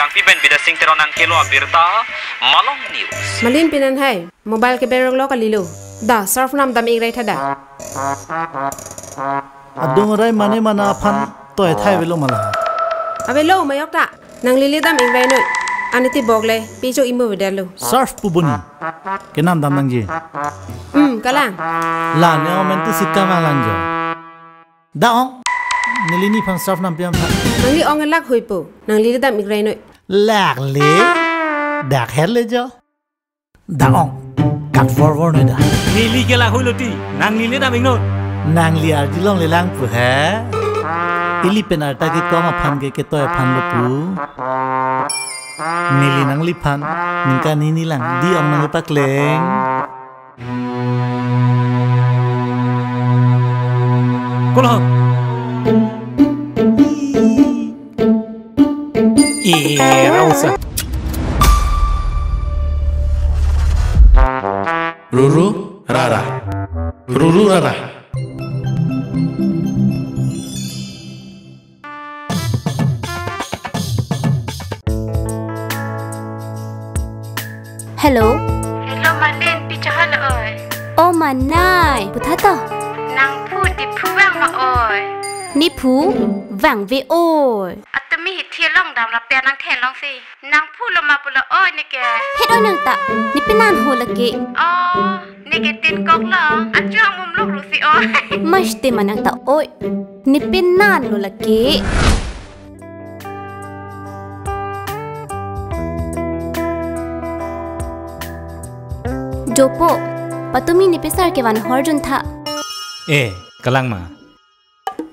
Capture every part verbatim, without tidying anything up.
Nangpi pen Bidya Sing Teron nangkelo abirta, Malong News. Malin pinan hai, mobile keberok lo kalilo. Da, surf nam dam-ik rai tha da. Adung rai mane mana aphan toy thai avelo ma la. Avelo mayok ta. Nangli le dam-ik rai noi. Aniti bok le, picho imo vedar lo. Surf pu boni. Kenam dam nangji. Hmm, kalang. La ne omen tu sikam alang jo. Da ong. Neli nephan surf nam piam tha. Nangli ong lak hui po. Nangli le dam-ik rai noi. Lak le. Dak her le jo. Da ong. Kat forward noi da. Neli ke lak hui lo ti. Nangli le dam-ik noi. Nangli arjulong le lang pu he. Ili pen arta kekom aphan ke ketoy aphan lo pu. Neli nangliphan ningkan hini lang di ong nangpakleng. Kolong. Eh, rausa. Ruru rara. Ruru rara. Hello. Hello, Malin, pi chahal oi? O manai, putha to. Nangphu Diphu vang ma oi? Nephu vangve oi. Atumi hithi along dam lapen nangthelong si. Nangphu lo ma pulo oi neke? Het oi nang ta, nepenan ho lake. Oh, neke tin kok lo. Achu ang mum lok rusi oi. Mas te ma nang ta oi. Nepenan lo lake. Jopo, patumi nepe sar kevan hor jun tha. Eh, kalang ma.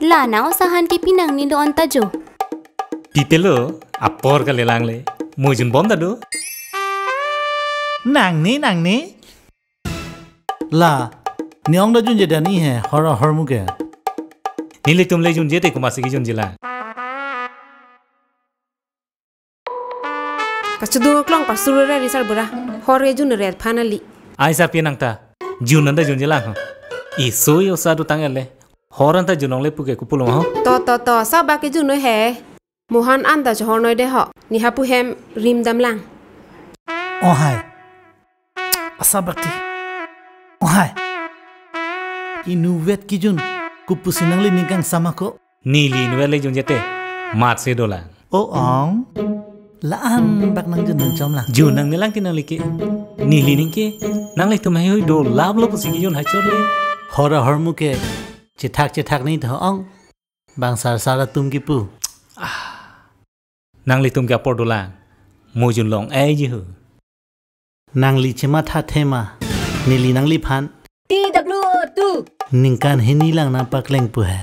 La nang osahan ke pinang ni lo anta jo. Titelo, apor kalelang le. Mujun bom ta do. Nang ni, nang ni. La, ne ong da junje dani he, hor ahormu ke. Nelitum le junje te komatsi kejunje la. Kachudung aklong pasuru re risar bura. Hor kejun re phanali. Ai sa pi nang ta. Jun anta junje lang ho. Iso yo sa do tang ele. Hor anta junong le puke kupulo ho. To, to, to, sa ba kejun noi he. Mohan anta chohor noi de ho. Ni hapu hem rim dam lang. Oh hai. Asa bakti. Oh hai. Inutvet kejun. Kopusi nangli ningkang sama ko. Neli inutvet le junje te. Mat se dolang. O ong. La-an bak nang jun nang chom lang. Jun nang nelang ti nangli ke. Neli ning ke. Nanglitum hei hui dolap lo pusi kejun hachor le. Hor ahormu ke. Chethak chethak ni tho ong. Bang sar sar atum kipu. Nanglitum ke apor dolang. Mujun long ai ji ho. Nangli chematha thema. Neli nangliphan. T W O two. Ningkan hini lang nangpakleng pu he.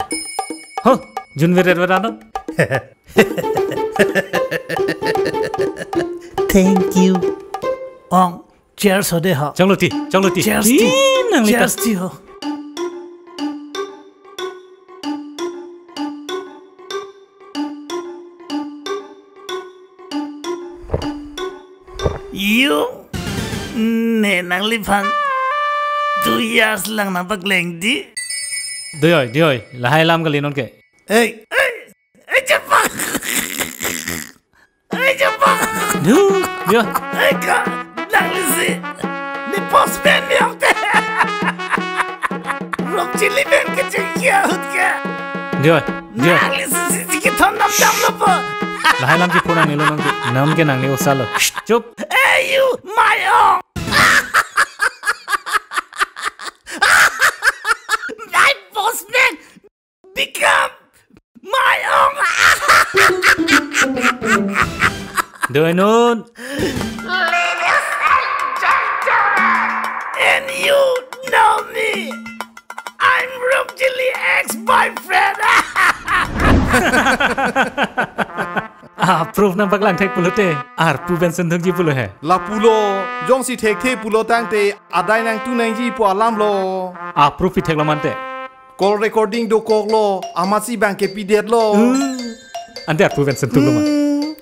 Ho, junve ret verano. Thank you. Ong. Cheers ho de ho. Changlo ti, changlo ti. Cheers ti. Ih, nangli ta. Cheers ti ho. You, ne nangliphan two years lang nangpakleng di. Doi oi, doi oi, lahai lam kali non ke. Ei, ei, ei, chepa. Ei, chepa. Yo, yo. Ei, ka, nangli si. Ne postman ni ong te. Rok chili pen kechengkia ahut ke. Yo, yo. Nangli si, si, si, kethon nam dam lo po. Lahai lam chepho nang nelo nang ke. Nam ke nangli osa lo. Chup. Ei, you, my ong. My postman become my ong. Doi non. Ladies and gentlemen, and you know me. I'm Rupjili ex-boyfriend. Ah, proof nangpaklang thek pulote. Arpu pen sundung ji pulo he. Lapulo, jongsi thekthe pulo tangte, adai nangtu nangji pu alam lo. Ah, proof pi thek lo mante. Call recording dokok lo, amatsi bang kepidet lo. Hmm. Ante arpu pen sundung lo ma. Hmm.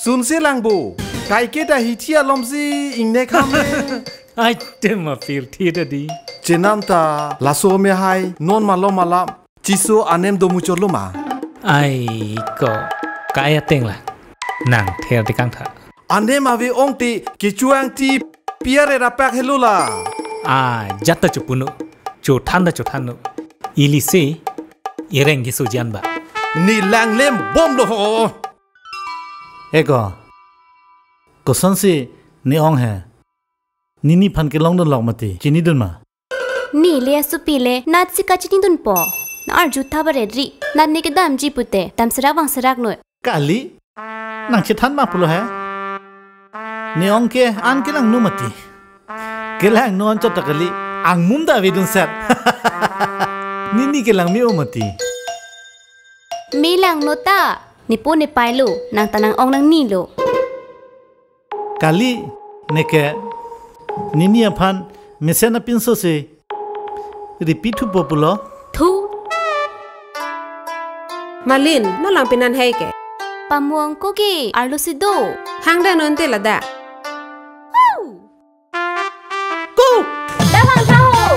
Sunse lang bo. Kaike ta hithi alom si ingnek ham le. Ai, tema pirthi ta di. Chenam ta, laso me hai, non malom alam. Chiso anem do muchot lo ma. Ai ko, kai ateng la. Nang ther tekang tha. Ane ma ave ong te kechuang ti piare rapak helo la. Ah, jat ta chopunu. Chothan ta chothan nu. Ilisi ireng keso jan ba. Ne langlem bom lo ho. Eko. Kosonsi ne ong he. Nini aphan kelongdun lok mati. Chinidun ma? Ne le asopi le nat si kachinidunpo. Na arju tha bare ri. Nat ne kedamji pute. Damserak vangserak noi. Kali, nang chethan ma pulo he? Ne ong ke an kelangno mati. Kelangno anchot ta kali, angmum ta avedun set. Nini kelang me-o mati. Me langno ta, nepo nepei lo, nang ta nang-ong nangne lo. Kali, neke, nini aphan mesen apinso si repeat thupo pulo. Thu. Malin, non lang pinan hai ke. Pamuang ko ke, arlo si do. Hang da non te lada. Hu. Ku. Da hang tha ho.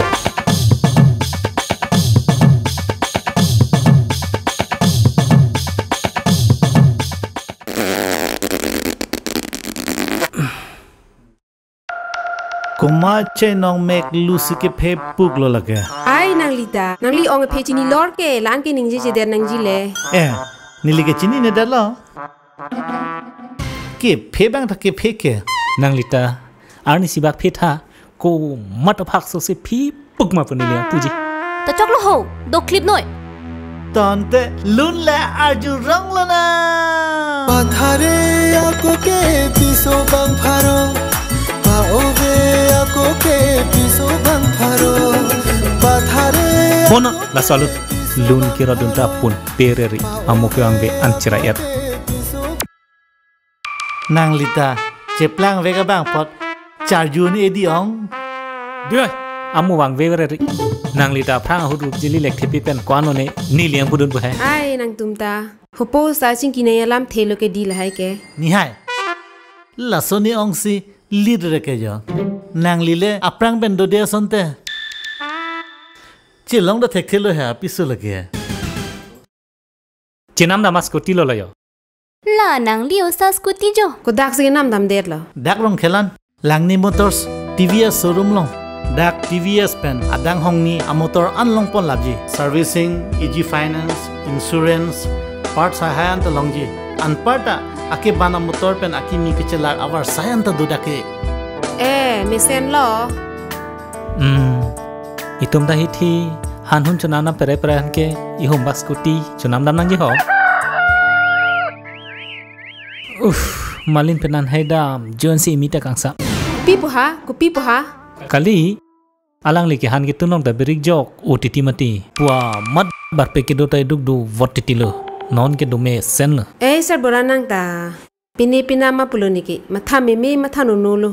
Komat che nong mek lu si kephe puk lo lake. Ai nangli ta, nangli ong kephe chini lor ke, la-an ke ningjeje der nangji le. Eh, neli ke chinine der lo. Kephe bang ta kephe ke. Nangli ta, arnisi bak phe tha, komat aphak so si phi puk ma pu neli puji. Ta choklo ho, doklip noi. Tangte lun le arju rong lo na. Pathare ako ke piso bang pharo. Pa ove ako ke piso bang pharo. Pathare. Pon laso alun. Lun kirodun ta pun pereri. Amo kevangve an chira et. Nangli ta cheplang vek abang apot charju ni edi ong. Dua, amo vangve vere ri. Nangli ta aphrang ahut rup jili lek thepi pen ko-an one neli ang pudun pu hai. Ai nangtum ta. Hopo sa chingki nai alam thelo ke di lahai ke. Ni hai. Laso ne ong si lit re ke jo. Nangli le aphrang pen dode asonte. Chelong do thekthelo he apiso lake. Chenam dam a scooty lo layo. La nangli osa scooty jo. Kodak si kenam dam det lo. Dak Rongkhelan, Langni Motors, T V S showroom long. Dak T V S pen adang hongni amotor an long pon lapji. Servicing, easy finance, insurance, parts ahai an ta longji. Anparta akeban amotor pen akimi kechelar avarsai an ta do dak ke. Eh, mesen lo. Hmm. Itum ta hithi han hun chonam dam pere pere han ke ihum bak scooty chonam dam nangji ho. Uff, malin penan hai dam, jon si imi ta kangsa. Pi pu ha, kopi pu ha? Kali, alangli ke han ke tunong ta birik jok, O T T mati. Pua mat bar pe kedo ta iduk do vot titi lo. Non ke do mesen lo. Eh, sarbura nang ta. Pine pina ma pulo niki, matha meme matha nono lo.